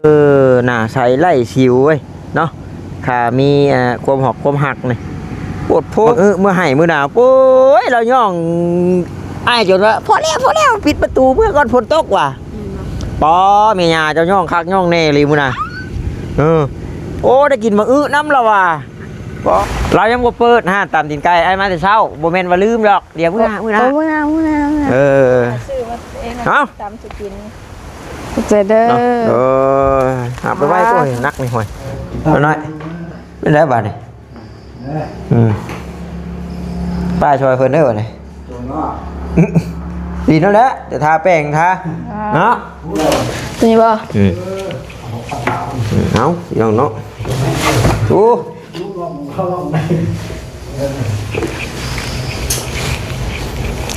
ເອີ ໜ້າໃສໄຮ້ສິວເວີຍເນາະ. ຂ້າມີ ເອີ ຄວາມຮອກຄວາມຮັກນີ້ ໂພດໂພ. ບັກອຶເມື່ອໃຫ້ມື້ໜາວ ໂອ້ຍ ລາວຍ້ອງອ້າຍຈົນວ່າ ພໍແລ້ວ ພໍແລ້ວ ປິດປະຕູເມືອກ່ອນ ຝົນຕົກວ່າ. ແມ່ນບໍ່? ປໍ ແມ່ຍ່າເຈົ້າຍ້ອງຄັກຍ້ອງແນ່ອີ່ຫຼີມື້ໜາ. ເອີ ໂອ້ ໄດ້ກິນບັກອຶນຳລາວວ່າ. ບໍ່ ລາວຍັງບໍ່ເປີດຮ້ານຕຳຕີນໄກ່ ອ້າຍມາແຕ່ເຊົ້າ ບໍ່ແມ່ນວ່າລືມດອກ. ດຽວມື້ໜ້າ ມື້ໜ້າ ໂອ້ ມື້ໜ້າ ມື້ໜ້າ ມື້ໜ້າ. ເອີ ຊື້ມາເອງ ເອົ້າ ຕຳຊິກິນ. ຂອບໃຈເດີ ເນາະ. ເອີ ຫາໄປໄວ້. ອ່າ ໂອ້ຍ ໜັກນີ້ ຫ້ວຍ ນ້ອຍ ເປັນໄດບາດນີ້? ອືມ ປ້າຊ່ອຍເພິ່ນເດີບາດນີ້. ດີນັ້ນແຫຼະ ຈະທາແປ້ງທາ ອ່າ ເນາະ. ຕົວນີ້ບໍ່? ອືມ ເອົາ ພີ່ນ້ອງເນາະ. ໂອ້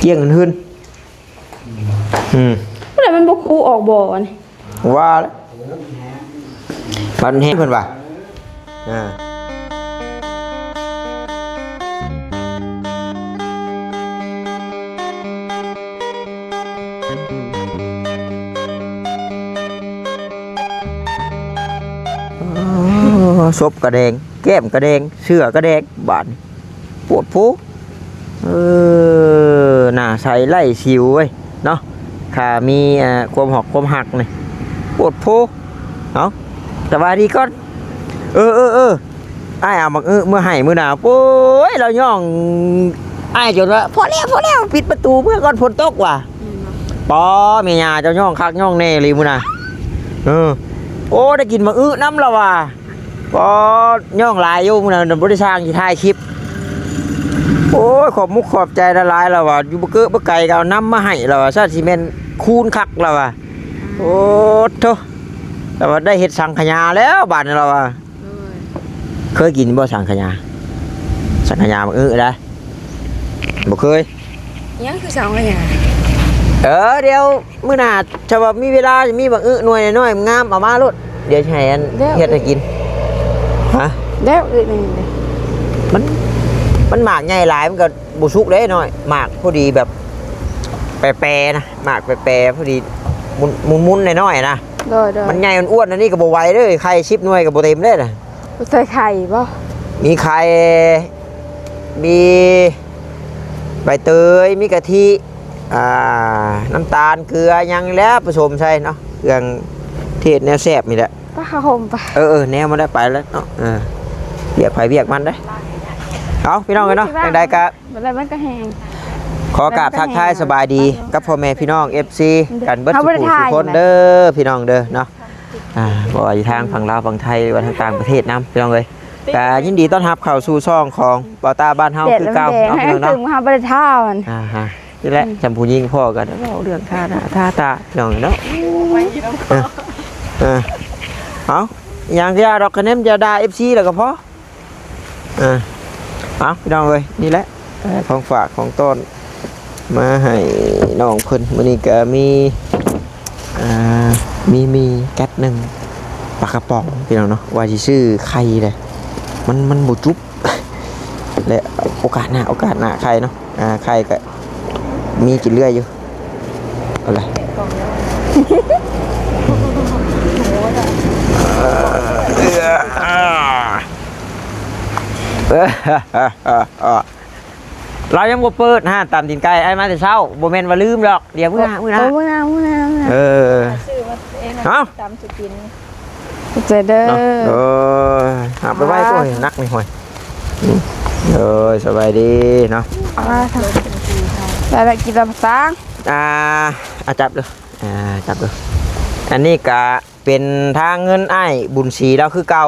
ກ້ຽງຫືນ. ອືມ ບໍ່ໄດ້ ມັນບໍ່ຄູອອກບໍ່ອັນນີ້? ວ່າແລ້ວ ມັນແຮງເພິ່ນວ່າ. ອ່າ ສົບກະແດງ ແກ້ມກະແດງ ເສື້ອກະແດງ ບາດນີ້ ໂພດໂພ. ເອີ ໜ້າໃສໄຮ້ສິວເວີຍເນາະ. ຂ້າມີ ເອີ ຄວາມຮອກຄວາມຮັກນີ້ ໂພດໂພ. ເອົ້າ ສະບາຍດີກ່ອນ. ເອີ ເອີ ເອີ ອ້າຍເອົາບັກອຶເມື່ອໃຫ້ມື້ໜາວ ໂອ້ຍ ລາວຍ້ອງອ້າຍຈົນວ່າ ພໍແລ້ວ ພໍແລ້ວ ປິດປະຕູເມືອກ່ອນ ຝົນຕົກວ່າ. ແມ່ນບໍ່? ປໍ ແມ່ຍ່າເຈົ້າຍ້ອງຄັກຍ້ອງແນ່ອີ່ຫຼີມື້ໜາ. ເອີ ໂອ້ ໄດ້ກິນບັກອຶນຳລາວວ່າ. ກໍຍ້ອງຫຼາຍຢູ່ ມື້ນັ້ນບໍ່ໄດ້ຊ່າງຊິຖ່າຍຄລິບ. ໂອ້ຍ ຂອບມຸກຂອບໃຈຫຼາຍໆ ລາວວ່າ ຢູ່ບໍ່ເກີະບໍ່ໄກກໍເອົານຳມາໃຫ້ ລາວວ່າ ຊາດຊິແມ່ນຄູນຄັກ ລາວວ່າ. ໂອ້ໂທ້ ລາວວ່າ ໄດ້ເຮັດສັງຂະຫຍາແລ້ວບາດນີ້ ລາວວ່າ. ໂດຍ ເຄີຍກິນບໍ່ສັງຂະຫຍາ? ສັງຂະຫຍາບັກອຶໄດ໋ ບໍ່ເຄີຍ. ຫຍັງຄືສັງຂະຫຍາ? ເອີ ດຽວ ມື້ໜ້າ ຖ້າວ່າມີເວລາ ມີບັກອຶໜ່ວຍນ້ອຍໆ ງາມ ເອົາມາໂລດ ດຽວຊິໃຫ້ອັນ ແລ້ວ ເຮັດໃຫ້ກິນ. ຮະ? ແລ້ວອຶນີ້ ມັນ ມັນໝາກໃຫຍ່ຫຼາຍ ມັນກໍບໍ່ສຸກເດ້ນ້ອຍ ໝາກພໍດີແບບແປໆ ນະ ໝາກແປໆ ພໍດີ ໝຸນໆ ນ້ອຍໆ ນະ. ໂດຍໆ ມັນໃຫຍ່ອ້ວນໆ ອັນນີ້ກໍບໍ່ໄຫວເດ້ ໄຂ່ສິບໜ່ວຍກໍບໍ່ເຕັມເດ້ນະ. ໃສ່ໄຂ່ບໍ່? ມີໄຂ່ ມີໃບເຕີຍ ມີກະທິ ອ່າ ນ້ຳຕານ ເກືອ ຫຍັງແລ້ວປະສົມໃສ່ເນາະ ເຄື່ອງເທດແນວແຊບນີ້ແຫຼະ. ປາຫອມປາ ເອີໆ ແນວມັນໄດ້ໄປແລ້ວເນາະ. ເອີ ວຽກໃຜວຽກມັນເດ້. ເອົາ ພີ່ນ້ອງເອີຍເນາະ ຈັ່ງໃດກະ ແລ້ວມັນກໍແຫ້ງ ຂໍກາບທັກທາຍສະບາຍດີກັບພໍ່ແມ່ພີ່ນ້ອງ ເອັຟຊີ ກັນເບິດ ເຮົາບໍ່ໄດ້ຖ່າຍ ສູ່ຜູ້ສູ່ຄົນເດີ ພີ່ນ້ອງເດີເນາະ. ອ່າ ບໍ່ວ່າຢູ່ທາງຝັ່ງລາວ ຝັ່ງໄທ ຫຼືວ່າທາງຕ່າງປະເທດນຳ ພີ່ນ້ອງເອີຍ ກໍຍິນດີຕ້ອນຮັບເຂົ້າສູ່ຊ່ອງຂອງບ່າວຕ້າບ້ານເຮົາຄືເກົ່າເນາະ ພີ່ນ້ອງເນາະ. ເຮົາບໍ່ໄດ້ທານ ອ່າຮະ ນີ້ແຫຼະ ອືມ ຈຳຜູ້ຍິງພໍ້ກັນ ເວົ້າເລື່ອງທ່າໜ້າທ່າຕາ ພີ່ນ້ອງເນາະ. ເອີ ເອີ ເອົາ ຫຍັງກໍຢ່າດອກ ຄະແນນຢ່າດ່າ ເອັຟຊີ ແລ້ວກໍພໍ. ອ່າ ເອົາ ພີ່ນ້ອງເອີຍ ນີ້ແຫຼະ ເອີ ຂອງຝາກຂອງຕ້ອນມາໃຫ້ນ້ອງເພິ່ນ. ມື້ນີ້ກໍມີ ອ່າ ມີໝີ່ກັດໜຶ່ງ ປາກະປ໋ອງ ພີ່ນ້ອງເນາະ ວ່າຊິຊື້ໄຂ່ແຫຼະ ມັນ ມັນບໍ່ຈຸບ ແລະ ໂອກາດໜ້າ ໂອກາດໜ້າໄຂ່ເນາະ. ອ່າ ໄຂ່ກໍມີກິນເລື້ອຍຢູ່ ເອົາລະ. ລາວຍັງບໍ່ເປີດຮ້ານຕຳຕີນໄກ່ ອ້າຍມາແຕ່ເຊົ້າ ບໍ່ແມ່ນວ່າລືມດອກ. ດຽວມື້ໜ້າ ມື້ໜ້າ ໂອ້ ມື້ໜ້າ ມື້ໜ້າ ມື້ໜ້າ. ເອີ ຊື້ມາເອງ ເອົ້າ ຕຳຊິກິນ. ຂອບໃຈເດີ ເນາະ. ໂອ້ຍ ຫາໄປໄວ້ ໂອ້ຍ ໜັກນີ້ ໂອ້ຍ. ໂອ້ຍ ສະບາຍດີເນາະ ມາ ໄດ້ ໄດ້ກິນຕຳສາງ. ອ່າ ອ່າ ຈັບເດີ ອ່າ ຈັບເດີ. ອັນນີ້ກະເປັນທາງເງິນອ້າຍບຸນສີລາວຄືເກົ່າ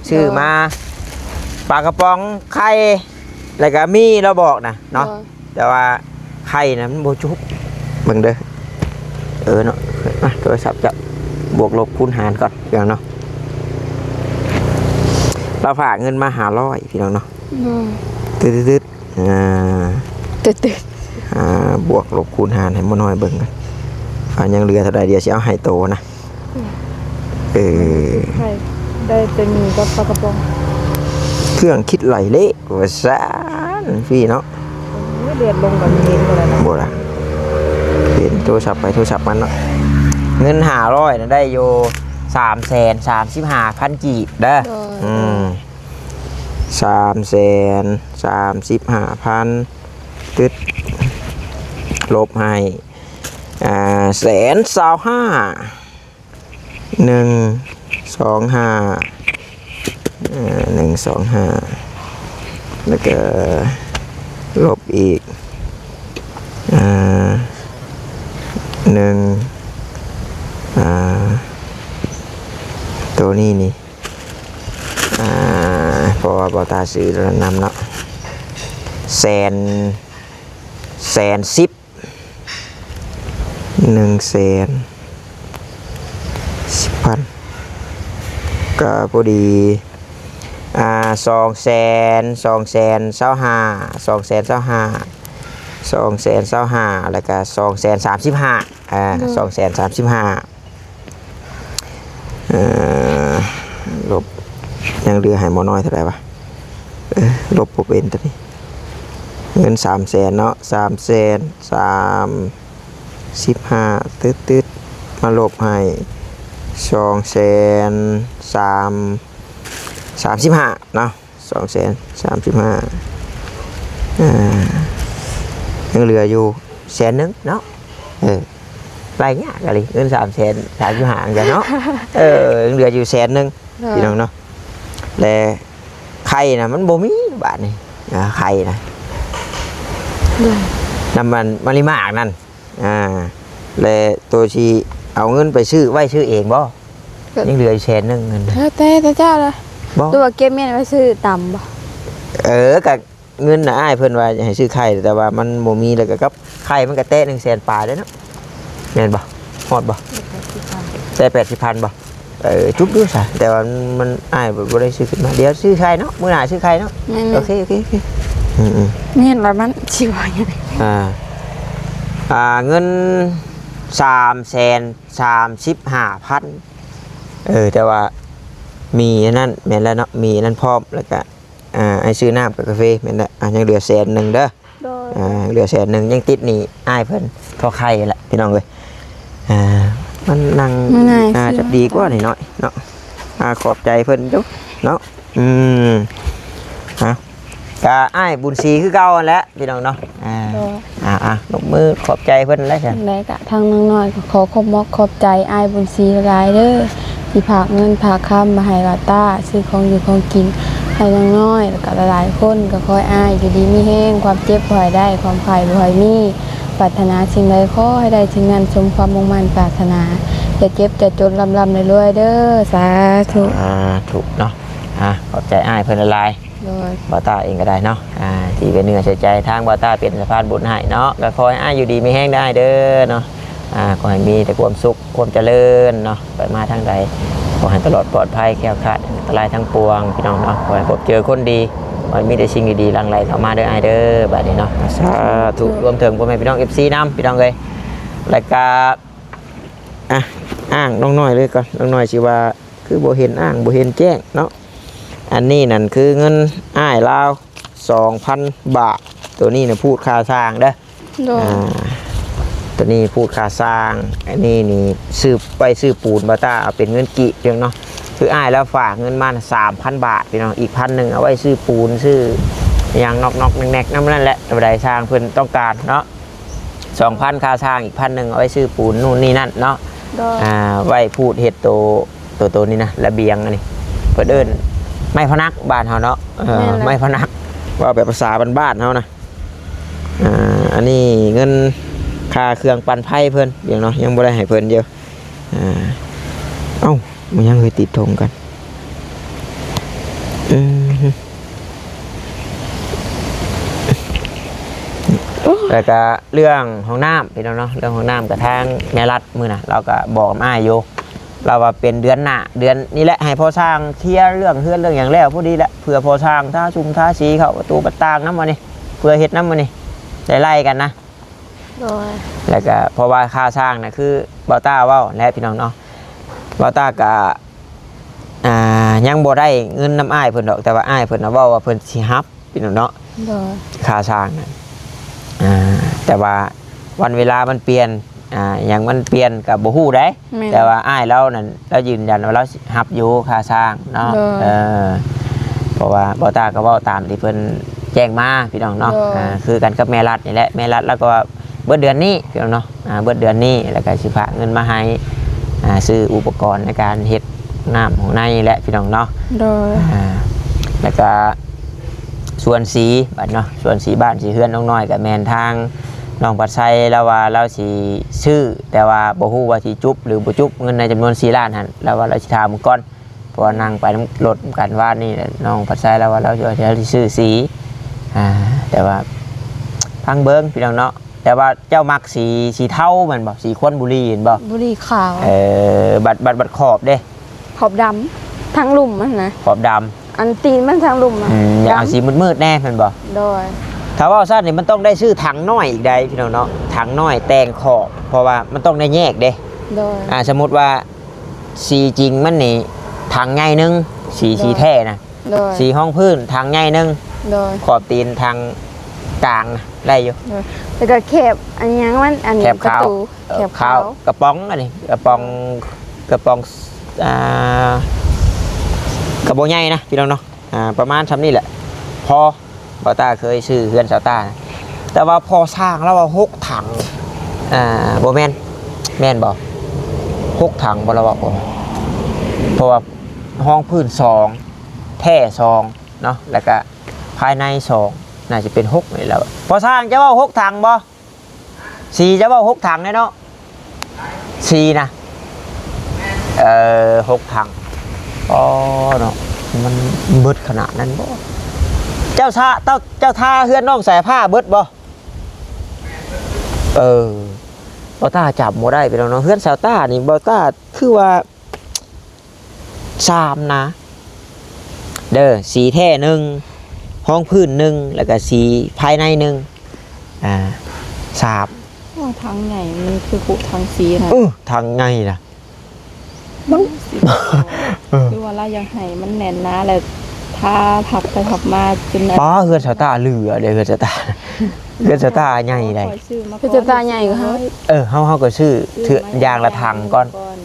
ຊື້ມາ ເອີ ປາກະປ໋ອງ ໄຂ່ ແລ້ວກະໝີ່ ລາວບອກນະເນາະ. ເອີ ແຕ່ວ່າໄຂ່ນະມັນບໍ່ຈຸບ ເບິ່ງເດີ. ເອີເນາະ ມາ ໂທລະສັບຈະບວກລົບຄູນຫານກ່ອນ ພີ່ນ້ອງເນາະ. ລາວຝາກເງິນມາຫ້າຮ້ອຍ ພີ່ນ້ອງເນາະ. ອືມ ຕຶດໆ ອ່າ ຕຶດໆ ອ່າ ບວກລົບຄູນຫານໃຫ້ໝໍນ້ອຍເບິ່ງກ່ອນ ວ່າຍັງເຫຼືອເທົ່າໃດ ດຽວຊິເອົາໃຫ້ໂຕນະ. ອືມ ເອີ ໄດ້ແຕ່ໝີ່ກັບປາກະປ໋ອງ ເຄື່ອງຄິດໄລ່ເລະ ວ່າຊັ້ນ ພີ່ເນາະ. ໂອ້ຍ ເລືອດລົງກໍມີເຫັນບໍ່ໄດ້ນະ ບໍ່ລະ ເຫັນໂທລະສັບໄປໂທລະສັບມັນເນາະ. ເງິນຫ້າຮ້ອຍນະ ໄດ້ຢູ່ສ ສາມແສນສາມສິບຫ້າພັນກີບເດີ. ໂດຍ ອືມ ສາມແສນສາມສິບຫ້າພັນ ຕຶດ ລົບໃຫ້ ອ່າ ແສນຊາວຫ້າ ໜຶ່ງສອງຫ້າ ເອີ ໜຶ່ງສອງຫ້າ ແລ້ວກໍລົບອີກ ອ່າ ໜຶ່ງ ອ່າ ໂຕນີ້ນີ້ ອ່າ ເພາະວ່າບໍ່ຕາຊື້ນຳເນາະ ແສນ ແສນສິບ ໜຶ່ງແສນສິບພັນ ກໍພໍດີ ອ່າ ສອງແສນ ສອງແສນຊາວຫ້າ ສອງແສນຊາວຫ້າ ສອງແສນຊາວຫ້າ ແລ້ວກໍສອງແສນສາມສິບຫ້າ ອ່າ ໂດຍ ສອງແສນສາມສິບຫ້າ ເອີ ລົບ ຍັງເຫຼືອໃຫ້ໝໍນ້ອຍເທົ່າໃດວະ? ເອີ ລົບບໍ່ເປັນຕົວນີ້ ເງິນສາມແສນເນາະ ສາມແສນສາມສິບຫ້າ ຕຶດໆ ມາລົບໃຫ້ສອງແສນສາມ ສາມສິບຫ້າເນາະ ສອງແສນສາມສິບຫ້າ ອ່າ ຍັງເຫຼືອຢູ່ແສນໜຶ່ງເນາະ ເອີ ໄລ່ຍາກອີ່ຫຼີ ເງິນສາມແສນສາມສິບຫ້າຈັ່ງເນາະ ເອີ ຍັງເຫຼືອຢູ່ແສນໜຶ່ງ ໂດຍ ພີ່ນ້ອງເນາະ ແລະ ໄຂ່ນະມັນບໍ່ມີບາດນີ້ ອ່າ ໄຂ່ນະ ໂດຍ ນ້ຳມັນມະລິມາກນັ້ນ ອ່າ ແລະ ໂຕຊິເອົາເງິນໄປຊື້ ໄວ້ຊື້ເອງບໍ່? ກໍຍັງເຫຼືອຢູ່ແສນໜຶ່ງເງິນ ແລ້ວແຕ່ ແຕ່ເຈົ້າລະ ບໍ່ ຫຼືວ່າເກັບເງິນໄວ້ຊື້ຕຳບໍ່? ເອີ ກະເງິນນະ ອ້າຍເພິ່ນວ່າໃຫ້ຊື້ໄຂ່ ແຕ່ວ່າມັນບໍ່ມີ ແລ້ວກະກັບໄຂ່ມັນກະແຕະໜຶ່ງແສນປາຍເດ້ເນາະ ແມ່ນບໍ່? ຮອດບໍ່? ແຕະແປດສິບພັນບໍ່? ເອີ ຈຸບຢູ່ຊະ ແຕ່ວ່າມັນ ມັນ ອ້າຍບໍ່ໄດ້ຊື້ຂຶ້ນມາ ດຽວຊື້ໄຂ່ເນາະ ມື້ໜ້າຊື້ໄຂ່ເນາະ ແມ່ນໆ ໂອເຄ ໂອເຄ ໂອເຄ ອືມໆ ແມ່ນລະ ມັນຊິວ່າຫຍັງ ອ່າ ອ່າ ເງິນສາມແສນສາມສິບຫ້າພັນ ເອີ ແຕ່ວ່າມີອັນນັ້ນ ແມ່ນແລ້ວເນາະ ມີອັນນັ້ນພ້ອມ ແລ້ວກະ ອ່າ ອ້າຍຊື້ນ້ຳກັບກາເຟ ແມ່ນແລ້ວ ອ່າ ຍັງເຫຼືອແສນໜຶ່ງເດີ ໂດຍ ອ່າ ເຫຼືອແສນໜຶ່ງ ຍັງຕິດໜີ້ອ້າຍເພິ່ນ ເພາະໄຂ່ແຫຼະ ພີ່ນ້ອງເອີຍ ອ່າ ມັນນັ່ງ ມັນງ່າຍ ອ່າ ຊິດີກວ່າໜ້ອຍໆເນາະ ອ່າ ຂອບໃຈເພິ່ນຢູ່ເນາະ ອືມ ເອົາ ກະອ້າຍບຸນສີຄືເກົ່າຫັ້ນແຫຼະ ພີ່ນ້ອງເນາະ ອ່າ ໂດຍ ອ່າໆ ຍົກມືຂອບໃຈເພິ່ນແຫຼະຊັ້ນ ຈັ່ງໃດກະທາງນ້ອງນ້ອຍກໍຂໍຂອບມົກຂອບໃຈອ້າຍບຸນສີຫຼາຍໆເດີ ທີ່ຝາກເງິນຝາກຄຳມາໃຫ້ລາຕາ ຊື້ຂອງຢູ່ຂອງກິນໃຫ້ນ້ອງນ້ອຍ ແລ້ວກະຫຼາຍໆຄົນ ກໍຂໍໃຫ້ອ້າຍຢູ່ດີມີແຮງ ຄວາມເຈັບບໍ່ໃຫ້ໄດ້ ຄວາມໄຂ້ບໍ່ໃຫ້ມີ ປາດຖະໜາສິ່ງໃດຂໍໃຫ້ໄດ້ສິ່ງນັ້ນ ສົມຄວາມມຸ່ງໝັ້ນປາດຖະໜາ ຢ່າເຈັບຢ່າຈົນ ລ່ຳໆລວຍໆເດີ ສາທຸ ສາທຸເນາະ ອ່າ ຂອບໃຈອ້າຍເພິ່ນຫຼາຍໆ ໂດຍ ບ່າວຕ້າເອງກໍໄດ້ເນາະ ອ່າ ທີ່ເປັນເນື້ອໃສ່ໃຈ ທາງບ່າວຕ້າເປັນສະພານບຸນໃຫ້ເນາະ ກໍຂໍໃຫ້ອ້າຍຢູ່ດີມີແຮງເດີອ້າຍເດີເນາະ ອ່າ ຂໍໃຫ້ມີແຕ່ຄວາມສຸກຄວາມຈະເລີນເນາະ ໄປມາທາງໃດ ຂໍໃຫ້ຕະຫຼອດປອດໄພ ແຄ້ວຄາດອັນຕະລາຍທັງປວງ ພີ່ນ້ອງເນາະ ຂໍໃຫ້ພົບເຈີຄົນດີ ຂໍໃຫ້ມີແຕ່ສິ່ງດີໆຫຼັ່ງໄຫຼເຂົ້າມາເດີອ້າຍເດີ ບາດນີ້ເນາະ ສາທຸ ລວມເຖິງພໍ່ແມ່ພີ່ນ້ອງ ເອັຟຊີ ນຳ ພີ່ນ້ອງເອີຍ ແລ້ວກະ ອ່ະ ອ້າງນ້ອງນ້ອຍເລີຍກ່ອນ ນ້ອງນ້ອຍຊິວ່າຄືບໍ່ເຫັນອ້າງ ບໍ່ເຫັນແຈ້ງເນາະ ອັນນີ້ນັ້ນຄືເງິນອ້າຍລາວ ສອງພັນບາດ ໂຕນີ້ນະພູດຄ່າສ້າງເດີ ໂດຍ ອ່າ ໂຕນີ້ພູດຄ່າສ້າງ ອັນນີ້ນີ້ຊື້ ໄວ້ຊື້ປູນ ບ່າວຕ້າເອົາເປັນເງິນກີບເນາະ ຄືອ້າຍລາວຝາກເງິນມາສາມພັນບາດ ພີ່ນ້ອງ ອີກພັນໜຶ່ງເອົາໄວ້ຊື້ປູນ ຊື້ຫຍັງນອກໆແນກໆ ນຳນັ້ນແຫຼະ ແນວໃດຊ່າງເພິ່ນຕ້ອງການເນາະ ສອງພັນຄ່າຊ່າງ ອີກພັນໜຶ່ງເອົາໄວ້ຊື້ປູນນູ່ນນີ້ນັ້ນເນາະ ໂດຍ ອ່າ ໄວ້ພູດເຮັດໂຕ ໂຕ ໂຕນີ້ນະ ລະບຽງອັນນີ້ ເພິ່ນເອີ້ນໄມ້ພະນັກ ບ້ານເຮົາເນາະ ເອີ ແມ່ນແຫຼະ ໄມ້ພະນັກ ເວົ້າແບບພາສາບ້ານໆເຮົານະ ອ່າ ອັນນີ້ເງິນຄ່າເຄື່ອງປັ່ນໄຟເພິ່ນ ຍັງເນາະ ຍັງບໍ່ໄດ້ໃຫ້ເພິ່ນຢູ່ ອ່າ ເອົ້າ ມັນຍັງເຄີຍຕິດຖົງກັນ ອືມ ແລ້ວກະເລື່ອງຫ້ອງນ້ຳ ພີ່ນ້ອງເນາະ ເລື່ອງຫ້ອງນ້ຳກະທາງແມ່ລັດມື້ນະ ລາວກະບອກນຳອ້າຍຢູ່ ລາວວ່າເປັນເດືອນໜ້າ ເດືອນນີ້ແຫຼະ ໃຫ້ພໍ່ຊ່າງເຄຍເລື່ອງເຮືອນເລື່ອງຫຍັງແລ້ວພໍດີແຫຼະ ເພື່ອພໍ່ຊ່າງທາຊຸ່ມທາສີເຂົ້າປະຕູປະຕ່າງນຳ ອັນນີ້ ເພື່ອເຮັດນຳ ອັນນີ້ ໄດ້ໄລ່ກັນນະ ໂດຍ ແລ້ວກະເພາະວ່າຄ່າຊ່າງນະ ຄືບ່າວຕ້າເວົ້າແຫຼະ ພີ່ນ້ອງເນາະ ບ່າວຕ້າກະ ອ່າ ຍັງບໍ່ໄດ້ເງິນນຳອ້າຍເພິ່ນດອກ ແຕ່ວ່າອ້າຍເພິ່ນນະເວົ້າວ່າເພິ່ນຊິຮັບ ພີ່ນ້ອງເນາະ ໂດຍ ຄ່າຊ່າງນະ ອ່າ ແຕ່ວ່າວັນເວລາມັນປ່ຽນ ອ່າ ຫຍັງມັນປ່ຽນກໍບໍ່ຮູ້ໃດ ແມ່ນ ແຕ່ວ່າອ້າຍລາວນັ້ນ ລາວຢືນຢັນວ່າລາວຊິຮັບຢູ່ຄ່າສ້າງເນາະ ໂດຍ ເອີ ເພາະວ່າບໍ່ຕາກໍເວົ້າຕາມທີ່ເພິ່ນແຈ້ງມາພີ່ນ້ອງເນາະ ໂດຍ ອ່າ ຄືກັນກັບແມ່ລັດນີ້ແຫຼະ ແມ່ລັດລາວກໍວ່າເບິດເດືອນນີ້ພີ່ນ້ອງເນາະ ອ່າ ເບິດເດືອນນີ້ ແລ້ວກໍຊິພາເງິນມາໃຫ້ ອ່າ ຊື້ອຸປະກອນໃນການເຮັດນ້ຳຫ້ອງໃນແຫຼະພີ່ນ້ອງເນາະ ໂດຍ ອ່າ ແລ້ວກໍ ສ່ວນສີບັດເນາະ ສ່ວນສີບ້ານສີເຮືອນນ້ອງນ້ອຍ ກໍແມ່ນທາງນ້ອງພັດໄຊລາວວ່າລາວຊິຊື້ ແຕ່ວ່າບໍ່ຮູ້ວ່າຊິຈຸບຫຼືບໍ່ຈຸບ ເງິນໃນຈຳນວນສີ່ລ້ານຫັ້ນ ລາວວ່າລາວຊິຖາມເບິ່ງກ່ອນ ເພາະວ່ານັ່ງໄປນຳລົດນຳກັນວານນີ້ແຫຼະ ນ້ອງພັດໄຊລາວວ່າລາວຊິ ວ່າຊິຊື້ສີ ອ່າ ແຕ່ວ່າຟັງເບິ່ງພີ່ນ້ອງເນາະ ແຕ່ວ່າເຈົ້າມັກສີ ສີເທົາແມ່ນບໍ່? ສີຄວັນບຸຣີແມ່ນບໍ່? ບຸຣີຂາວ ເອີ ບັດ ບັດ ບັດຂອບເດ້? ຂອບດຳ ທາງລຸ່ມມັນນະ ຂອບດຳ ອັນຕີນມັນທາງລຸ່ມນະ ອືມ ຢາກເອົາ ດຳ ສີມືດໆແດ່ແມ່ນບໍ່? ໂດຍ ຖ້າເວົ້າຊັ້ນນີ້ມັນຕ້ອງໄດ້ຊື້ຖັງນ້ອຍອີກໃດ໋ພີ່ນ້ອງເນາະ ຖັງນ້ອຍແຕ່ງຂອບ ເພາະວ່າມັນຕ້ອງໄດ້ແຍກເດ້ ໂດຍ ອ່າ ສົມມຸດວ່າສີຈິງມັນນີ້ຖັງໃຫຍ່ໜຶ່ງ ສີ ໂດຍ ສີແທ້ນະ ໂດຍ ສີຮອງພື້ນຖັງໃຫຍ່ໜຶ່ງ ໂດຍ ຂອບຕີນທາງກາງນະ ໄດ້ຢູ່ ໂດຍ ແລ້ວກໍແຄບອັນຫຍັງມັນ ອັນ ແຄບຂາວ ປະຕູ ເອີ ແຄບຂາວ ຂາວ ກະປ໋ອງອັນນີ້ ກະປ໋ອງ ກະປ໋ອງ ອ່າ ກະບໍ່ໃຫຍ່ນະພີ່ນ້ອງເນາະ ອ່າ ປະມານຊ່ຳນີ້ແຫຼະ ພໍ ບ່າວຕ້າເຄີຍຊື້ເຮືອນສາວຕ້ານະ ແຕ່ວ່າພໍ່ຊ່າງລາວວ່າຫົກຖັງ ອ່າ ບໍ່ແມ່ນ ແມ່ນບໍ່? ຫົກຖັງບໍ່ລະເວົ້າ ເພາະວ່າຮອງພື້ນສອງ ແທ້ສອງເນາະ ແລ້ວກະພາຍໃນສອງ ໜ້າຈະເປັນຫົກນີ້ແຫຼະ ພໍ່ຊ່າງຈະເວົ້າຫົກຖັງບໍ່? ສີ່ ຈະເວົ້າຫົກຖັງແນ່ເນາະ ສີ່ນະ ເອີ ຫົກຖັງ ອໍ ເນາະ ມັນເບິດຂະໜາດນັ້ນບໍ່? ເຈົ້າຊະ ເຈົ້າ ເຈົ້າທາເຮືອນນ້ອງສາຍຟ້າເບິດບໍ່? ເອີ ບ່າວຕ້າຈຳບໍ່ໄດ້ພີ່ນ້ອງເນາະ ເຮືອນສາວຕ້ານີ້ ບ່າວຕ້າຄືວ່າ ສາມນະ ເດີ ສີແທ້ໜຶ່ງ ຮອງພື້ນໜຶ່ງ ແລ້ວກະສີພາຍໃນໜຶ່ງ ອ່າ ສາມ ໂອ້ ຖັງໃຫຍ່ ມັນຄືຄຸຖັງສີນະ ເອີ ຖັງໃຫຍ່ນະ ມັນ ເອີ ຄືວ່າລາວຢາກໃຫ້ມັນແໜ້ນໜາ ແລ້ວທາທັບໄປທັບມາຈົນ ປ້າ ເຮືອນສາວຕ້າເຫຼືອເດ້ ເຮືອນສາວຕ້າ ເຮືອນສາວຕ້າໃຫຍ່ໃດ໋ ເຮືອນສາວຕ້າໃຫຍ່ກວ່າເຮົາ ເອີ ເຮົາ ເຮົາກໍຊື້ ຊື້ ເທື່ອ ມາ ຢ່າງລະຖັງກ່ອນ ຢ່າງລະຖັງກ່ອນ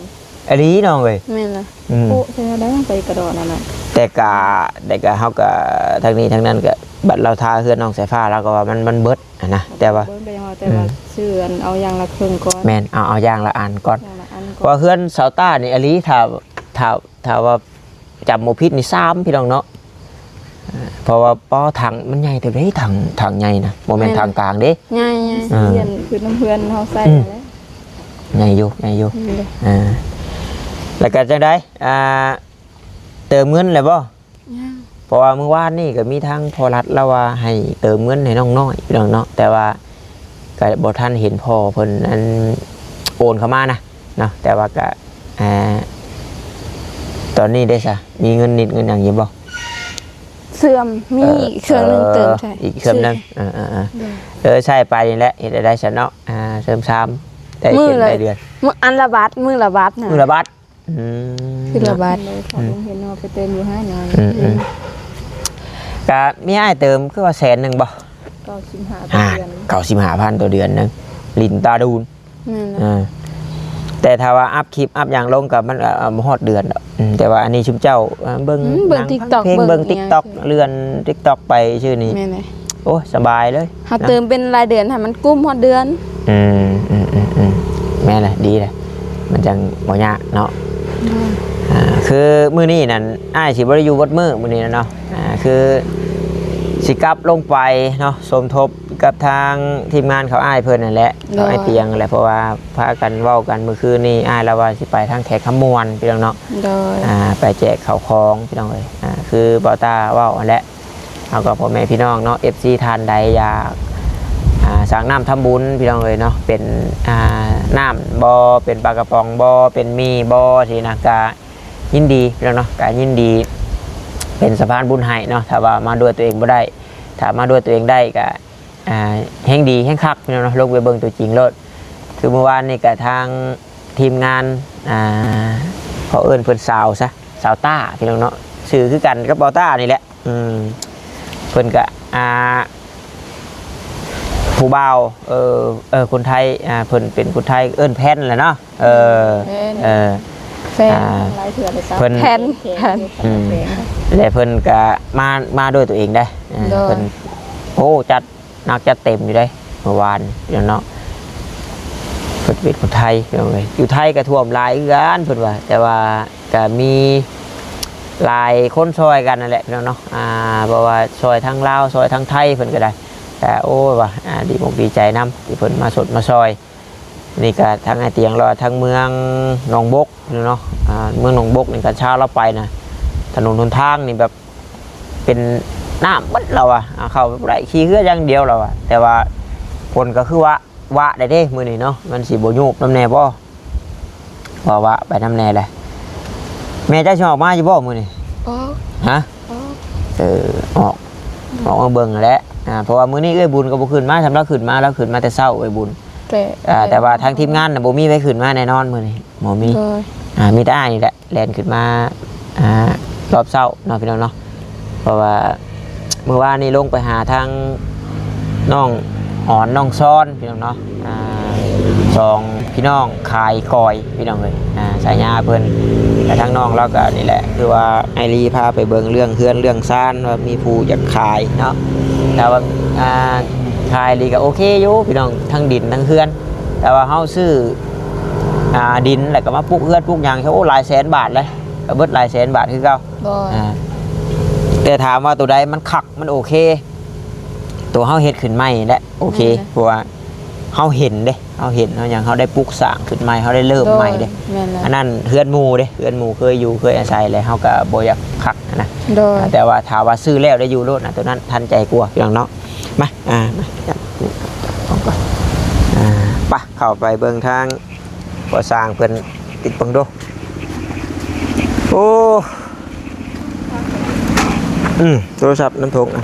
ອີ່ຫຼີນ້ອງເອີຍ ແມ່ນລະ ອືມ ໂອ້ ໃສ່ໄດ້ໄປກະດອກນັ້ນນະ ແຕ່ກະ ແຕ່ກະເຮົາກະ ທັງນີ້ທັງນັ້ນກະ ບັດລາວທາເຮືອນນ້ອງສາຍຟ້າ ລາວກໍວ່າມັນ ມັນເບິດຫັ້ນນະ ແຕ່ວ່າ ເບິ່ງກໍຍັງວ່າ ແຕ່ວ່າ ອືມ ຊື້ອັນ ເອົາຢ່າງລະເຄິ່ງກ່ອນ ແມ່ນ ເອົາ ເອົາຢ່າງລະອັນກ່ອນ ຢ່າງລະອັນກ່ອນ ເພາະວ່າເຮືອນສາວຕ້ານີ້ອີ່ຫຼີ ຖ້າ ຖ້າ ຖ້າວ່າ ຈຳບໍ່ຜິດນີ້ສາມ ພີ່ນ້ອງເນາະ ເພາະວ່າ ປໍ ຖັງມັນໃຫຍ່ແທ້ເດ້ ຖັງ ຖັງໃຫຍ່ນະ ບໍ່ແມ່ນ ແມ່ນ ຖັງກາງເດ້ ໃຫຍ່ໆ ເອີ ຊິປ່ຽນຄືນຳເພື່ອນເຮົາໃຊ້ ອືມ ນັ້ນແຫຼະ ໃຫຍ່ຢູ່ ໃຫຍ່ຢູ່ ນີ້ເດ້ ເອີ ແລ້ວກໍຈັ່ງໃດ ອ່າ ເຕີມເງິນແລ້ວບໍ່? ຍັງ ເພາະວ່າມື້ວານນີ້ກໍມີທາງພໍ່ລັດລາວວ່າໃຫ້ເຕີມເງິນໃຫ້ນ້ອງນ້ອຍ ພີ່ນ້ອງເນາະ ແຕ່ວ່າ ກໍບໍ່ທັນເຫັນພໍ່ເພິ່ນອັນໂອນເຂົ້າມານະເນາະ ແຕ່ວ່າກໍ ອ່າ ຕອນນີ້ໄດ້ຊະ ມີເງິນນິດເງິນຫຍັງຢູ່ບໍ່? ເຊື່ອມ ມີ ເອີ ອີກເຄື່ອງໜຶ່ງ ເອີ ເຕີມໃສ່ ອີກເຄື່ອງໜຶ່ງ ເອີໆໆ ໂດຍ ເອີ ໃຊ້ໄປນີ້ແຫຼະ ເຮັດໄດ້ຊະເນາະ ອ່າ ເສີມສາມ ໄດ້ ມື້ ເປັນລາຍເດືອນ ມື້ ອັນລະບາດ ມື້ລະບາດນະ ມື້ລະບາດ ອືມ ຄືລະບາດ ເອີ ເຂົາເບິ່ງເຫັນວ່າໄປເຕີມຢູ່ຫັ້ນນະ ອືມ ອືມ ກະມີອ້າຍເຕີມຄືວ່າແສນໜຶ່ງບໍ່? ເກົ້າສິບຫ້າ ອ່າ ຕໍ່ເດືອນ ເກົ້າສິບຫ້າພັນຕໍ່ເດືອນໜຶ່ງ ຫຼິ້ນຕາດູນ ແມ່ນລະ ເອີ ແຕ່ຖ້າວ່າອັບຄລິບອັບຫຍັງລົງກໍມັນກໍ ເອີ ບໍ່ຮອດເດືອນດອກ ອືມ ແຕ່ວ່າອັນນີ້ຊຸມເຈົ້າ ເອີ ເບິ່ງ ອືມ ເບິ່ງ ໜັງ TikTok ເບິ່ງ ເບິ່ງ ເບິ່ງ TikTok ເຫື່ອງ ເລື່ອນ TikTok ໄປຊື່ນີ້ ແມ່ນແຫຼະ ໂອ້ຍ ສະບາຍເລີຍ ເຮົາເນາະ ເຕີມເປັນລາຍເດືອນໃຫ້ມັນກຸ້ມຮອດເດືອນ ອືມ ອືມ ອືມ ອືມ ແມ່ນແຫຼະ ດີແຫຼະ ມັນຈັ່ງບໍ່ຍາກເນາະ ອືມ ອ່າ ຄືມື້ນີ້ນັ້ນ ອ້າຍຊິບໍ່ໄດ້ຢູ່ເບິດມື້ມື້ນີ້ນະເນາະ ອ່າ ຄືຊິກັບລົງໄປເນາະ ສົມທົບກັບທາງທີມງານເຂົາ ອ້າຍເພິ່ນນັ້ນແຫຼະ ໂດຍ ເຂົາອ້າຍຕຽງແຫຼະ ເພາະວ່າພາກັນເວົ້າກັນມື້ຄືນນີ້ ອ້າຍລາວວ່າຊິໄປທາງແຂກຄຳມ່ວນ ພີ່ນ້ອງເນາະ ໂດຍ ອ່າ ໄປແຈກເຂົ້າຂອງ ພີ່ນ້ອງເອີຍ ອ່າ ຄືບ່າວຕ້າເວົ້າຫັ້ນແຫຼະ ເຮົາກໍພໍ່ແມ່ພີ່ນ້ອງເນາະ ເອັຟຊີ ທ່ານໃດຢາກ ອ່າ ສ້າງນ້ຳທຳບຸນ ພີ່ນ້ອງເອີຍເນາະ ເປັນ ອ່າ ນ້ຳບໍ ເປັນປາກະປ໋ອງບໍ ເປັນໝີ່ບໍ ຊີ້ນະ ກະຍິນດີ ພີ່ນ້ອງເນາະ ກະຍິນດີເປັນສະພານບຸນໃຫ້ເນາະ ຖ້າວ່າມາດ້ວຍຕົວເອງບໍ່ໄດ້ ຖ້າມາດ້ວຍຕົວເອງໄດ້ກະ ອ່າ ແຮ່ງດີແຮ່ງຄັກ ພີ່ນ້ອງເນາະ ລົງໄປເບິ່ງຕົວຈິງໂລດ ຄືມື້ວານນີ້ກະທາງ ທີມງານ ອ່າ ຂໍເອີ້ນເພິ່ນສາວຊະ ສາວຕ້າ ພີ່ນ້ອງເນາະ ຊື່ຄືກັນກັບບ່າວຕ້ານີ້ແຫຼະ ອືມ ເພິ່ນກະ ອ່າ ໂທ ຜູ້ບ່າວ ເອີ ເອີ ຄົນໄທ ອ່າ ເພິ່ນເປັນຄົນໄທ ເອີ້ນແຜ່ນແຫຼະເນາະ ເອີ ແມ່ນ ເອີ ແຟນ ອ່າ ຫຼາຍເທື່ອແລ້ວ ເພິ່ນ ແຜ່ນ ແຜ່ນ ອືມ ແລະເພິ່ນກະມາ ມາດ້ວຍຕົວເອງເດ້ ເອີ ໂດຍ ເພິ່ນ ໂອ້ ຈັດໜັກຈັດເຕັມຢູ່ເດ້ ເມື່ອວານເນາະ ເພິ່ນເປັນຄົນໄທ ພີ່ນ້ອງເອີຍ ຢູ່ໄທກະຖ້ວມຫຼາຍຄືກັນເພິ່ນວ່າ ແຕ່ວ່າກະມີຫຼາຍຄົນຊ່ອຍກັນນັ້ນແຫຼະ ພີ່ນ້ອງເນາະ ອ່າ ບໍ່ວ່າຊ່ອຍທາງລາວ ຊ່ອຍທາງໄທ ເພິ່ນກະໄດ້ ກະ ໂອ້ຍ ວ່າ ອ່າ ດີອົກດີໃຈນຳ ທີ່ເພິ່ນມາຊົດມາຊ່ອຍ ນີ້ກະທາງອ້າຍຕຽງ ແລ້ວທາງເມືອງໜອງບົກເນາະ ອ່າ ເມືອງໜອງບົກນີ້ກະຊາວລາວໄປນະ ຖະໜົນຫົນທາງນີ້ແບບເປັນນ້ຳເບິດລາວວ່າ ອ່າ ເຂົ້າໄປບໍ່ໄດ້ ຂີ່ເຮືອຢ່າງດຽວລາວວ່າ ແຕ່ວ່າຝົນກະຄືວ່າ ວະໄດ້ເດ້ມື້ນີ້ເນາະ ມັນຊິບໍ່ໂຍບນຳແດ່ບໍ່ ວ່າ ວະໄປນຳແດ່ແຫຼະ ແມ່ເຈົ້າຊິອອກມາຢູ່ບໍ່ມື້ນີ້? ອອກ ຮະ? ອອກ ເອີ ອອກ ອອກມາເບິ່ງຫັ້ນແຫຼະ ອ່າ ເພາະວ່າມື້ນີ້ເອື້ອຍບຸນກໍບໍ່ຂຶ້ນມາ ຊ່ຳລາວຂຶ້ນມາ ລາວຂຶ້ນມາແຕ່ເຊົ້າເອື້ອຍບຸນ ແຕ່ ອ່າ ແຕ່ ແຕ່ວ່າທາງທີມງານນະບໍ່ມີໃຜຂຶ້ນມາແນ່ນອນມື້ນີ້ ບໍ່ມີ ໂດຍ ອ່າ ມີແຕ່ອ້າຍນີ້ແຫຼະ ແລ່ນຂຶ້ນມາ ອ່າ ຮອບເຊົ້າເນາະ ພີ່ນ້ອງເນາະ ເພາະວ່າມື້ວານນີ້ລົງໄປຫາທາງນ້ອງອອນ ນ້ອງຊອນ ພີ່ນ້ອງເນາະ ອ່າ ສອງພີ່ນ້ອງຂາຍກ້ອຍ ພີ່ນ້ອງເອີຍ ອ່າ ສາຍາເພິ່ນ ແລະທາງນ້ອງລາວກະນີ້ແຫຼະ ຄືວ່າອ້າຍລີພາໄປເບິ່ງເລື່ອງເຮືອນເລື່ອງຊານ ວ່າມີຜູ້ຢາກຂາຍເນາະ ແຕ່ວ່າ ອ່າ ຂາຍນີ້ກະໂອເຄຢູ່ ພີ່ນ້ອງ ທັງດິນທັງເຮືອນ ແຕ່ວ່າເຮົາຊື້ ອ່າ ດິນ ແລ້ວກໍມາປຸກເຮືອນປຸກຫຍັງ ໂອ້ ຫຼາຍແສນບາດເລີຍ ກໍເບິດຫຼາຍແສນບາດຄືເກົ່າ ໂດຍ ອ່າ ແຕ່ຖາມວ່າໂຕໃດມັນຄັກ ມັນໂອເຄ ໂຕເຮົາເຮັດຂຶ້ນໃໝ່ແຫຼະໂອເຄ ແມ່ນ ເພາະວ່າເຮົາເຫັນເດ້ ເຮົາເຫັນ ເຮົາຫຍັງ ເຮົາໄດ້ປຸກສ້າງຂຶ້ນໃໝ່ ເຮົາໄດ້ເລີ່ມໃໝ່ເດ້ ໂດຍ ແມ່ນແລ້ວ ອັນນັ້ນເຮືອນໝູ່ເດ້ ເຮືອນໝູ່ເຄີຍຢູ່ເຄີຍອາໄສ ແລ້ວເຮົາກໍບໍ່ຢາກຄັກຫັ້ນນະ ໂດຍ ອ່າ ແຕ່ວ່າຖ້າວ່າຊື້ແລ້ວໄດ້ຢູ່ໂລດນະ ໂຕນັ້ນທັນໃຈກວ່າ ພີ່ນ້ອງເນາະ ມາ ອ່າ ມາ ອ່າ ໄປ ເຂົ້າໄປເບິ່ງທາງ ພໍສ້າງເພິ່ນຕິດເບິ່ງດູ ໂອ້ ອືມ ໂທລະສັບນຳຖົງ ອ່ະ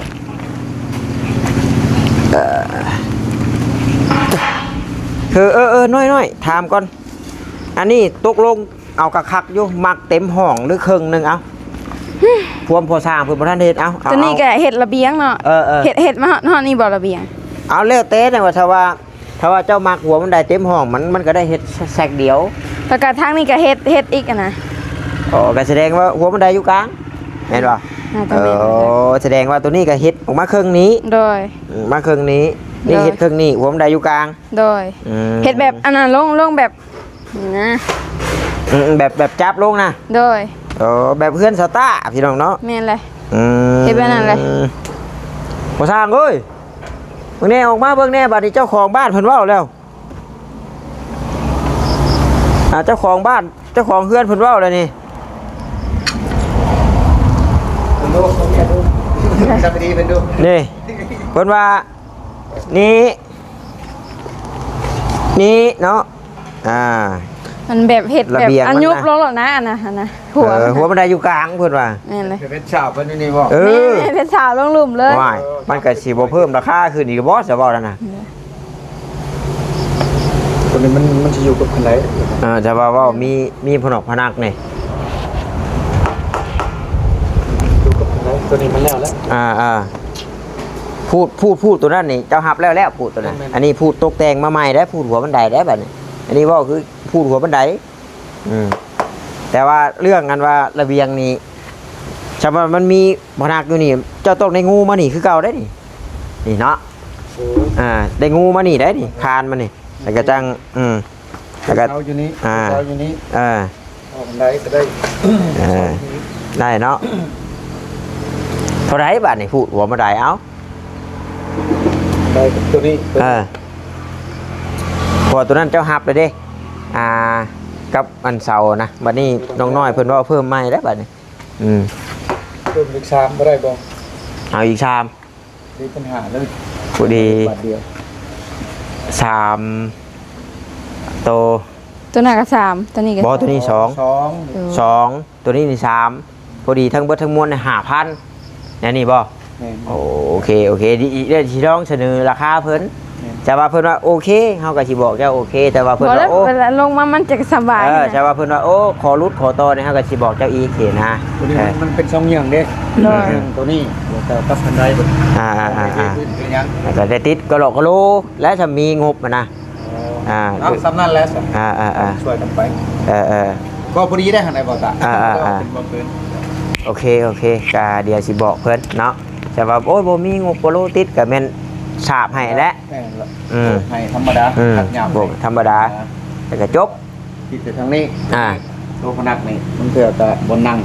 ເອີ ເອີ ເອີ ນ້ອຍໆ ຖາມກ່ອນ ອັນນີ້ຕົກລົງເອົາກະຄັກຢູ່ ມັກເຕັມຫ້ອງ ຫຼື ເຄິ່ງໜຶ່ງ ເອົາ ພວມພໍສ້າງເພິ່ນບໍ່ທັນເຮັດ ເອົາ ເອົາ ໂຕນີ້ກະເຮັດລະບຽງເນາະ ເອີ ເອີ ເຮັດ ເຮັດມາຮອດ ຮອດນີ້ບໍ່ລະບຽງ ເອົາ ແລ້ວແຕ່ ແຕ່ວ່າຖ້າວ່າ ຖ້າວ່າເຈົ້າມັກຫົວບັນໄດເຕັມຫ້ອງ ມັນ ມັນກໍໄດ້ເຮັດແຊັກດຽວ ແລ້ວກໍທາງນີ້ກໍເຮັດ ເຮັດອີກຫັ້ນນະ ອໍ ກໍສະແດງວ່າຫົວບັນໄດຢູ່ກາງ ແມ່ນບໍ່? ໜ້າຈະແມ່ນ ເອີ ສະແດງວ່າໂຕນີ້ກໍເຮັດອອກມາເຄິ່ງນີ້ ໂດຍ ອືມ ມາເຄິ່ງນີ້ ນີ້ ໂດຍ ເຮັດເຄິ່ງນີ້ ຫົວບັນໄດຢູ່ກາງ ໂດຍ ອືມ ເຮັດແບບອັນນັ້ນ ລົງ ລົງແບບນີ້ນະ ອືມ ແບບ ແບບຈັບລົງນະ ໂດຍ ເອີ ແບບເຮືອນສະຕາ ພີ່ນ້ອງເນາະ ແມ່ນແຫຼະ ອືມ ເຮັດແບບນັ້ນແຫຼະ ພໍ່ຊ່າງເອີຍ ເບິ່ງແດ່ ອອກມາເບິ່ງແດ່ ບາດນີ້ເຈົ້າຂອງບ້ານເພິ່ນເວົ້າແລ້ວ ອ່າ ເຈົ້າຂອງບ້ານ ເຈົ້າຂອງເຮືອນເພິ່ນເວົ້າແລ້ວນີ້ ເພິ່ນດູ ສະບາຍດີເພິ່ນດູ ນີ້ ເພິ່ນວ່າ ນີ້ ນີ້ເນາະ ອ່າ ມັນແບບເຮັດແບບ ລະບຽງ ອັນ ມັນ ຍຸບ ນະ ລົງແລ້ວນະ ອັນນະ ອັນນະ ເອີ ຫົວ ຫົວມັນໄດ້ຢູ່ກາງເພິ່ນວ່າ ແມ່ນເລີຍ ເປັນສາວເພິ່ນຢູ່ນີ້ບໍ່? ເອີ ແມ່ນໆ ເປັນສາວລົງລຸ່ມເລີຍ ວ້າຍ ມັນກໍຊິບໍ່ເພີ່ມລາຄາຂຶ້ນອີກບໍ່ ສະເວົ້ານັ້ນນະ ໂດຍ ຕົວນີ້ມັນ ມັນຊິຢູ່ກັບຄັນໃດ? ເອີ ແຕ່ວ່າເວົ້າມີ ມີພະໜອກພະນັກນີ້ ຢູ່ກັບຄັນໃດ? ຕົວນີ້ມັນແລ້ວແລ້ວ ອ່າໆ ພູດ ພູດ ພູດຕົວນັ້ນນີ້ ເຈົ້າຮັບແລ້ວແລ້ວ ພູດຕົວນັ້ນ ແມ່ນໆ ອັນນີ້ພູດຕົກແຕ່ງມາໃໝ່ໄດ້ ພູດຫົວບັນໄດໄດ້ບັດນີ້ ອັນນີ້ເວົ້າຄືພູດຫົວບັນໄດ ອືມ ແຕ່ວ່າເລື່ອງອັນວ່າລະບຽງນີ້ ສຳລັບມັນມີພະນັກຢູ່ນີ້ ເຈົ້າຕ້ອງໄດ້ງູມານີ້ຄືເກົ່າໄດ໋ນີ້ ນີ້ເນາະ ໂອ້ຍ ອ່າ ໄດ້ງູມານີ້ໄດ໋ນີ້ ຄານມານີ້ ແລ້ວກໍຈັ່ງ ອືມ ແລ້ວກໍ ເສົາຢູ່ນີ້ ອ່າ ເສົາຢູ່ນີ້ ເອີ ອອກໄດ້ກໍໄດ້ ເອີ ໄດ້ເນາະ ເທົ່າໃດບາດນີ້ ພູດຫົວມາໄດ ເອົ້າ ໄດ້ຕົວນີ້ ເອີ ເພາະວ່າຕົວນັ້ນເຈົ້າຮັບແລ້ວເດ້ ອ່າ ກັບອັນເສົານະ ບັດນີ້ນ້ອງນ້ອຍເພິ່ນເວົ້າເພີ່ມໃໝ່ແລ້ວບັດນີ້ ອືມ ເພີ່ມອີກສາມບໍ່ໄດ້ບໍ່? ເອົາອີກສາມ ມີບັນຫາເລີຍ ພໍດີ ບາດດຽວ ສາມໂຕ ຕົວນັ້ນກໍສາມ ຕົວນີ້ກໍ ບໍ່ ຕົວນີ້ສອງ ສອງ ເອີ ສອງ ຕົວນີ້ນີ້ສາມ ພໍດີທັງເບິດທັງມວນນີ້ຫ້າພັນ ແນວນີ້ບໍ່? ແມ່ນ ໂອເຄ ໂອເຄ ດ- ດ- ຊິລອງສະເໜີລາຄາເພິ່ນ ແມ່ນ ແຕ່ວ່າເພິ່ນວ່າໂອເຄ ເຮົາກໍຊິບອກເຈົ້າໂອເຄ ແຕ່ວ່າເພິ່ນວ່າ ໂອ້ ເວລາລົງມາມັນຈະສະບາຍ ເອີ ແຕ່ວ່າເພິ່ນວ່າ ໂອ້ ຂໍຫຼຸດຂໍຕໍ່ນີ້ ເຮົາກໍຊິບອກເຈົ້າອີກຊີ້ນະ ໂຕນີ້ ເອີ ມັນ ມັນເປັນຊ່ອງຍ່ຽງເດ້ ໂດຍ ໂຕນີ້ ແລ້ວກໍປັບຄັນໄດເບິ່ງ ອ່າໆໆ ເປັນຫຍັງ ແລ້ວກໍໄດ້ຕິດກະຫຼອກກະໂຫຼ ແລະ ຖ້າມີງົບຫັ້ນນະ ອໍ ອ່າ ເອົາ ສ່ຳນັ້ນແຫຼະ ອ່າໆໆ ຊ່ວຍກັນໄປ ເອີໆ ກໍພໍດີໄດ້ຫັ້ນໄດ໋ ບໍ່ຕາ ອ່າໆໆ ເປັນບໍ່ເກີນ ໂອເຄ ໂອເຄ ກະດຽວຊິບອກເພິ່ນເນາະ ແຕ່ວ່າ ໂອ້ຍ ບໍ່ມີງົບ ບໍ່ໂລຕິດ ກະແມ່ນສາບໃຫ້ແຫຼະ ແມ່ນລະ ອືມ ໃຫ້ທຳມະດາ ອືມ ຄັດຍາວ ໂບກທຳມະດາ ອ່າ ແລ້ວກໍຈົບ ຕິດແຕ່ທາງນີ້ ອ່າ ໂຕພະນັກນີ້ ມັນເທື່ອກໍບໍ່ນັ່ງ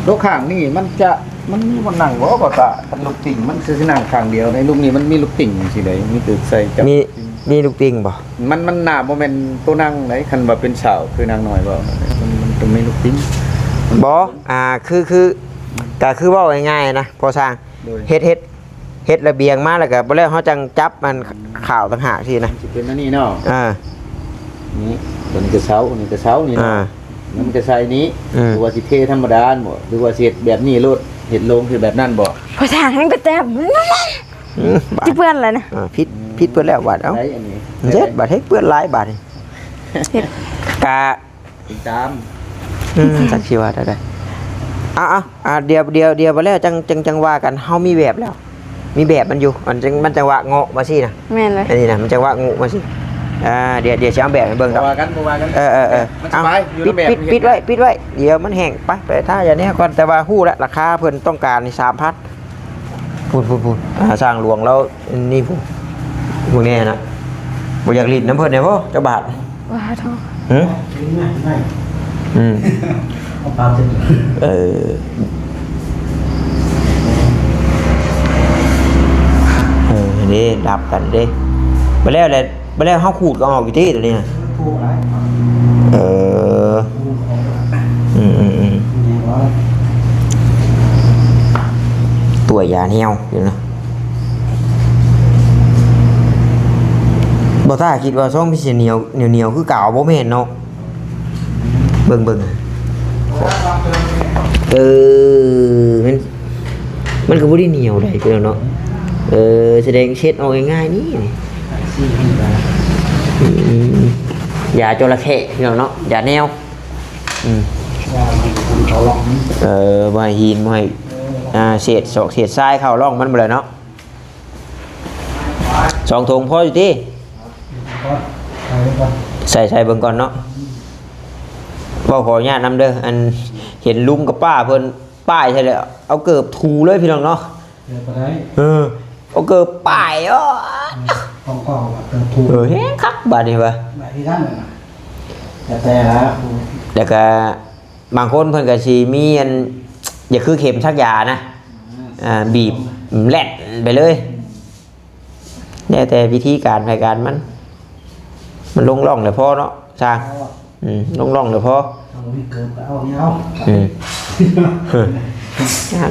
ໂຕຂ້າງນີ້ມັນຈະ ມັນມີບ່ອນນັ່ງບໍ່ ກໍຕາ ຄັນລູກຕິ່ງ ມັນຊິ ຊິນັ່ງຂ້າງດຽວ ໃນລູກນີ້ມັນມີລູກຕິ່ງຈັ່ງຊີ້ໃດ ມີແຕ່ໃສ່ຈັບ ມີ ມີລູກຕິ່ງບໍ່? ມັນ ມັນໜ້າບໍ່ແມ່ນໂຕນັ່ງໃດ ຄັນວ່າເປັນສາວຄືນາງນ້ອຍເວົ້າ ມັນ ມັນຕ້ອງມີລູກຕິ່ງ ບໍ່ ອ່າ ຄື ຄື ກໍຄືເວົ້າງ່າຍໆນະ ພໍ່ຊ່າງ ໂດຍ ເຮັດ ເຮັດ ເຮັດລະບຽງມາ ແລ້ວກໍບໍ່ແລ້ວເຮົາຈັ່ງຈັບອັນຂາວຕ່າງຫາກຊີ້ນະ ມັນຊິເປັນອັນນີ້ເນາະ ອ່າ ນີ້ ຕົວນີ້ກໍເສົາ ອັນນີ້ກໍເສົານີ້ເນາະ ອ່າ ມັນກໍໃສ່ນີ້ ອືມ ຫຼືວ່າຊິເທທຳມະດາບໍ ຫຼືວ່າຊິເຮັດແບບນີ້ໂລດ ເຮັດໂລງ ເຮັດແບບນັ້ນບໍ? ພາສາຫຍັງກໍແຕ້ມ ອືມ ບາດ ຊິເປື້ອນແລ້ວນະ ອ່າ ຜິດ ຜິດເພິ່ນແລ້ວບາດ ເອົ້າ ໃສ່ອັນນີ້ ເຮັດບາດ ເຮັດເປື້ອນຫຼາຍບາດນີ້ ເຮັດ ກະ ຕິດຕາມ ອືມ ຈັກຊິວ່າແນວໃດ ເອົາໆ ອ່າ ດຽວ ດຽວ ດຽວໄປແລ້ວ ຈັ່ງ ຈັ່ງ ຈັ່ງວ່າກັນ ເຮົາມີແບບແລ້ວ ມີແບບມັນຢູ່ ມັນຈັ່ງ ມັນຈັ່ງວ່າເງາະວ່າຊີ້ນະ ແມ່ນເລີຍ ອັນນີ້ນະ ມັນຈັ່ງວ່າງະວ່າຊີ້ ອ່າ ດຽວ ດຽວຊິເອົາແບບໃຫ້ເບິ່ງດອກ ບໍ່ວ່າກັນ ບໍ່ວ່າກັນ ເອີໆ ເອີ ມັນສະບາຍ ເອົາ ຢູ່ໃນແບບ ປິດ ປິດໄວ້ ປິດໄວ້ ດຽວມັນແຫ້ງ ໄປ ໄປທາຢາແນວກ່ອນ ແຕ່ວ່າຮູ້ແລ້ວ ລາຄາເພິ່ນຕ້ອງການນີ້ ສາມພັນ ພຸ້ນໆໆ ອ່າ ຊ່າງຫຼວງລາວ ອັນນີ້ຜູ້ ຜູ້ແນ່ນະ ບໍ່ຢາກຫຼິ້ນນຳເພິ່ນແດ່ບໍ່ ຈັກບາດ ວ່າເຖາະ ຫຶ ອືມ ເອົາປາເຈັບ ເອີ ເອີ ນີ້ດັບກັນເດ້ ບໍ່ແລ້ວແຫຼະ ບໍ່ແລ້ວເຮົາຂູດກໍອອກຢູ່ຕິໂຕນີ້ນະ ຂູດໄດ້ ເອີ ຂູດອອກ ອືມໆໆ ແນ່ນອນ ຕົວຢາແນວຢູ່ນະ ບໍ່ຖ້າຄິດວ່າຊ່ອງພິເສດໜຽວ ໜຽວໆ ຄືກາວ ບໍ່ແມ່ນເນາະ ເບິ່ງໆ ເອີ ມັນ ມັນກໍບໍ່ໄດ້ໜຽວໃດພີ່ນ້ອງເນາະ ເອີ ສະແດງເຊັດອອກງ່າຍໆ ນີ້ ອືມ ຢາຈໍລະເຄພີ່ນ້ອງເນາະ ຢາແນວ ອືມ ເອີ ບໍ່ໃຫ້ຫີນ ບໍ່ໃຫ້ ອ່າ ເສດຊອກເສດຊາຍເຂົ້າຮ່ອງມັນບໍ່ໄດ້ເນາະ. ສອງຖົງພໍຢູ່ຕິ? ໃສ່ ໃສ່ເບິ່ງກ່ອນເນາະ. ເວົ້າຂໍອະນຸຍາດນຳເດີ ອັນເຫັນລຸງກັບປ້າເພິ່ນປ້າຍໃສ່ແລ້ວ ເອົາເກີບຖູເລີຍພີ່ນ້ອງເນາະ. ເກີບບໍ່ໄດ້ ເອີ ເອົາເກີບປ້າຍ ເອີ ຂອງເກົ່າເກີບຖູ ເອີ ແຮງຄັກບາດນີ້ວ່າ ບາດນີ້ນັ້ນນະ ແຕ່ລະ ແລ້ວກະບາງຄົນເພິ່ນກະຊິມີອັນ ຢ່າຄືເຂັມສັກຢານະ ອ່າ ບີບແລ່ນໄປເລີຍ. ແລ້ວແຕ່ວິທີການໃຜການມັນ ມັນລົງຮ່ອງແລ້ວພໍເນາະຊ່າງ. ອືມ ລົງຮ່ອງແລ້ວພໍ ເອົາເກີບກໍເອົານີ້ເອົາ. ອືມ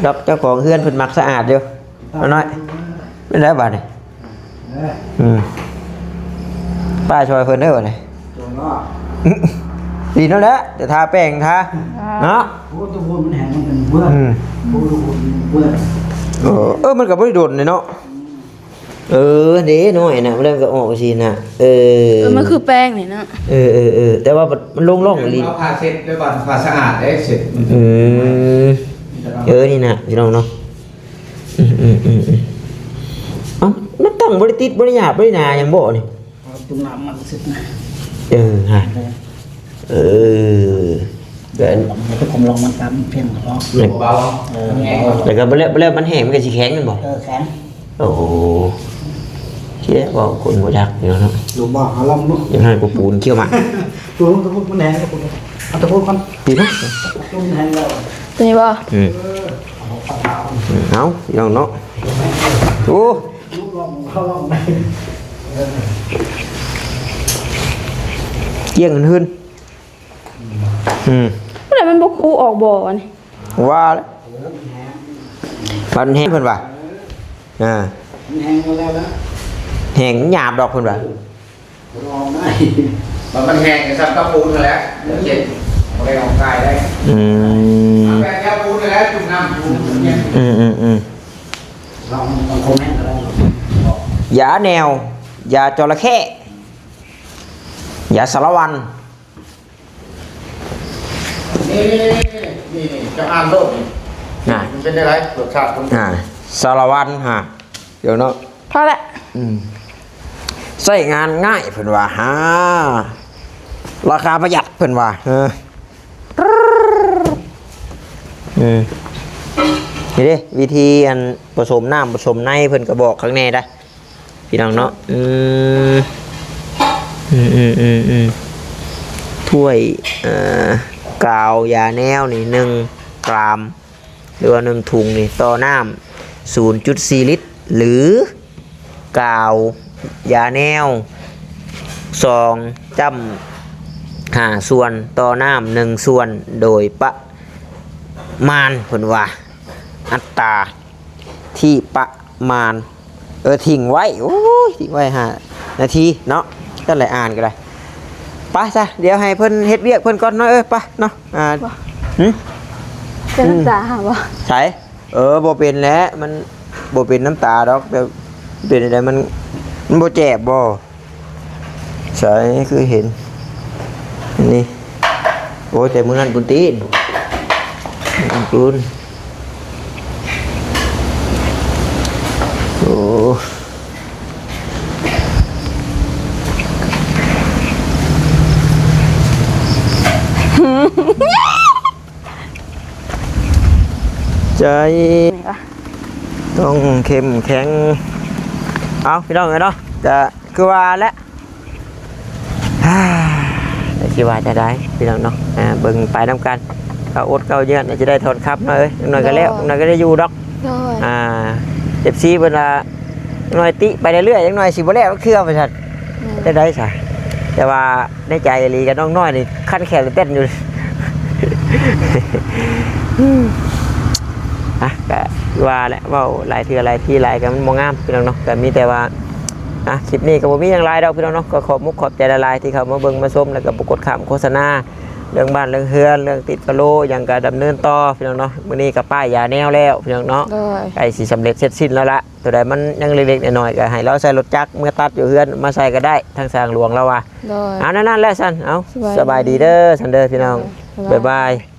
ດອກເຈົ້າຂອງເຮືອນເພິ່ນມັກສະອາດຢູ່ ນ້ອຍ ເປັນໄດບາດນີ້? ເອີ ອືມ ປ້າຊ່ອຍເພິ່ນເດີບາດນີ້. ດີນັ້ນແຫຼະ ຈະທາແປ້ງທາເນາະ. ໂອ້ ຕະໂພນມັນແຫ້ງ ມັນເປັນເປື້ອນ. ອືມ ໂອ້ ຕະໂພນມັນເປື້ອນ. ເອີ ເອີ ມັນກໍບໍ່ໄດ້ດົນເດເນາະ. ເອີ ເດ້ນ້ອຍນະ ມັນເລີ່ມກໍອອກຊີ້ນະ. ເອີ ເອີ ມັນຄືແປ້ງນີ້ເນາະ. ເອີໆໆ ແຕ່ວ່າມັນລົງຮ່ອງອີ່ຫຼີ. ເອົາຜ້າເຊັດໄວ້ບາດ ຜ້າສະອາດເດ້ເຊັດ. ອືມ ເອີ ນີ້ນະ ພີ່ນ້ອງເນາະ. ອືມໆໆໆ ເອົ້າ ມັນຕັ້ງບໍ່ໄດ້ຕິດ ບໍ່ໄດ້ຫຍາບ ບໍ່ໄດ້ໜາຫຍັງບໍ່ນີ້? ເອົາຈຸ່ມນ້ຳມັນເສັດນະ. ເອີ ຮະ ເອີ ເອີ ແລ້ວ ເອົາໄປກົມລົງມັນຕາມພຽງພໍ. ເອີ ແລ້ວກໍບໍ່ແລ້ວ ບໍ່ແລ້ວມັນແຫ້ງ ມັນກໍຊິແຂງແມ່ນບໍ່? ເອີ ແຂງ. ໂອ້ ເຈົ້າ ເວົ້າຄົນບໍ່ຈັກຢູ່ເນາະ. ລົງບໍ່? ເອົາລອງດູ. ຢ່າງນັ້ນກໍປູນຂຽວໝາກ. ໂຕ ໂຕ ມັນແຫ້ງ ເອົາໂຕກ່ອນ. ດີເນາະ. ໂຕມັນແຫ້ງແລ້ວ ໂຕນີ້ບໍ່? ອືມ ເອີ ເອົາ ພີ່ນ້ອງເນາະ. ໂອ້ ກ້ຽງຫືນ. ອືມ ແລ້ວມັນບໍ່ຄູອອກບໍ່ອັນນີ້? ວ່າແລ້ວ ມັນແຫ້ງເພິ່ນວ່າ ອ່າ ມັນແຫ້ງແລ້ວນະ ແຫ້ງຫຍາບດອກເພິ່ນວ່າ. ບໍ່ໄດ້ອອກໄດ້ ມັນແຫ້ງກໍສ່ຳກັບປູນຫັ້ນແຫຼະ ເຈັບ ບໍ່ໄດ້ອອກກາຍໄດ້. ອືມ ແບບແນວປູນຫັ້ນແຫຼະ ຈຸ່ມນ້ຳປູນ. ອືມໆໆ ລອງ ລອງຄອມເມັນກໍໄດ້. ຢາແນວ ຢາຈໍລະເຂ້ ຢາສາລະວັນ. ນີ້ ນີ້ ນີ້ ເຈົ້າອ່ານໂລດນີ້ ນະ ມັນເປັນຈັ່ງໃດ ລົດຊາດຂອງ ອ່າ ສາລະວັນຫາ ດຽວເນາະ ພໍແລ້ວ ອືມ ໃຊ້ງານງ່າຍເພິ່ນວ່າ ຫາ ລາຄາປະຢັດເພິ່ນວ່າ ເອີ ອືມ ນີ້ເດ້ ວິທີອັນປະສົມນ້ຳປະສົມໃນ ເພິ່ນກໍບອກຂ້າງແນ່ໄດ໋ ພີ່ນ້ອງເນາະ ອືມ ອືມໆໆໆ ຖ້ວຍ ເອີ ກາວຢາແນວນີ້ ໜຶ່ງກຣາມ ຫຼືວ່າໜຶ່ງຖົງນີ້ ຕໍ່ນ້ຳສູນຈຸດສີ່ລິດ ຫຼື ກາວຢາແນວ ສອງຈ້ຳຫ້າສ່ວນ ຕໍ່ນ້ຳໜຶ່ງສ່ວນ ໂດຍປະມານ ເພິ່ນວ່າ ອັດຕາທີ່ປະມານ ເອີ ຖິ້ມໄວ້ ໂອ້ຍ ຖິ້ມໄວ້ຫ້ານາທີເນາະ ຊັ້ນແຫຼະ ອ່ານກໍໄດ້ ໄປຊະ ດຽວໃຫ້ເພິ່ນເຮັດວຽກເພິ່ນກ່ອນເນາະ ເອີ ໄປເນາະ ອ່າ ບໍ່ ຫຶ ເປັນນ້ຳຕາຫາບໍ່ ໃສ ເອີ ບໍ່ເປັນແຫຼະ ມັນບໍ່ເປັນນ້ຳຕາດອກ ແຕ່ເປັນໃດ ມັນ ມັນບໍ່ແຈບບໍ່? ໃສ ຄືເຫັນ ນີ້ ໂອ້ຍ ແຕ່ມື້ນັ້ນພຸ້ນຕິ ພຸ້ນ ໂອ້ ໃຈ ຕ້ອງເຂັ້ມແຂງ ເອົາ ພີ່ນ້ອງເອີຍເນາະ ກະຄືວ່າແຫຼະ ແຕ່ຊິວ່າຈະໄດ້ ພີ່ນ້ອງເນາະ ອ່າ ເບິ່ງໄປນຳກັນ ກໍອົດເກົ່າເຍືອນ ຈະໄດ້ຖອນຄຳເນາະເອີຍ ຈັກໜ້ອຍກໍແລ້ວ ໂດຍ ຈັກໜ້ອຍກໍໄດ້ຢູ່ດອກ ໂດຍ ອ່າ ເອັຟຊີ ເພິ່ນວ່າ ຈັກໜ້ອຍຕິໄປເລື້ອຍໆ ຈັກໜ້ອຍຊິບໍ່ແລ້ວຈັກເທື່ອວ່າຊັ້ນ ແມ່ນ ໄດ້ໄດ້ຊະ ແຕ່ວ່າໃນໃຈອີ່ຫຼີກັບນ້ອງນ້ອຍນີ້ ຄັນແຂ້ງເຕັ້ນຢູ່ ອ່ະ ກະຄືວ່າແຫຼະ ເວົ້າຫຼາຍເທື່ອຫຼາຍທີຫຼາຍກໍມັນບໍ່ງາມ ພີ່ນ້ອງເນາະ ກໍມີແຕ່ວ່າ ອ່ະ ຄລິບນີ້ກໍບໍ່ມີຫຍັງຫຼາຍດອກ ພີ່ນ້ອງເນາະ ກໍຂອບມຸກຂອບໃຈຫຼາຍໆ ທີ່ເຂົ້າມາເບິ່ງມາຊົມ ແລ້ວກໍບໍ່ກົດຂ້າມໂຄສະນາ ເລື່ອງບ້ານເລື່ອງເຮືອນ ເລື່ອງຕິດຟາໂລຫຍັງກໍດຳເນີນຕໍ່ ພີ່ນ້ອງເນາະ ມື້ນີ້ກໍປ້າຍຢາແນວແລ້ວ ພີ່ນ້ອງເນາະ ໂດຍ ໃກ້ຊິສຳເລັດເສັດສິ້ນແລ້ວລະ ໂຕໃດມັນຍັງເລັກໆນ້ອຍໆ ກໍໃຫ້ລາວໃສ່ລົດຈັກເມືອຕັດຢູ່ເຮືອນມາໃສ່ກໍໄດ້ ທາງຊ່າງຫຼວງລາວວ່າ ໂດຍ ເອົາ ແນວນັ້ນແຫຼະຊັ້ນ ເອົາ ສະບາຍດີເດີຊັ້ນເດີ ພີ່ນ້ອງ ໂດຍ ບາຍບາຍ.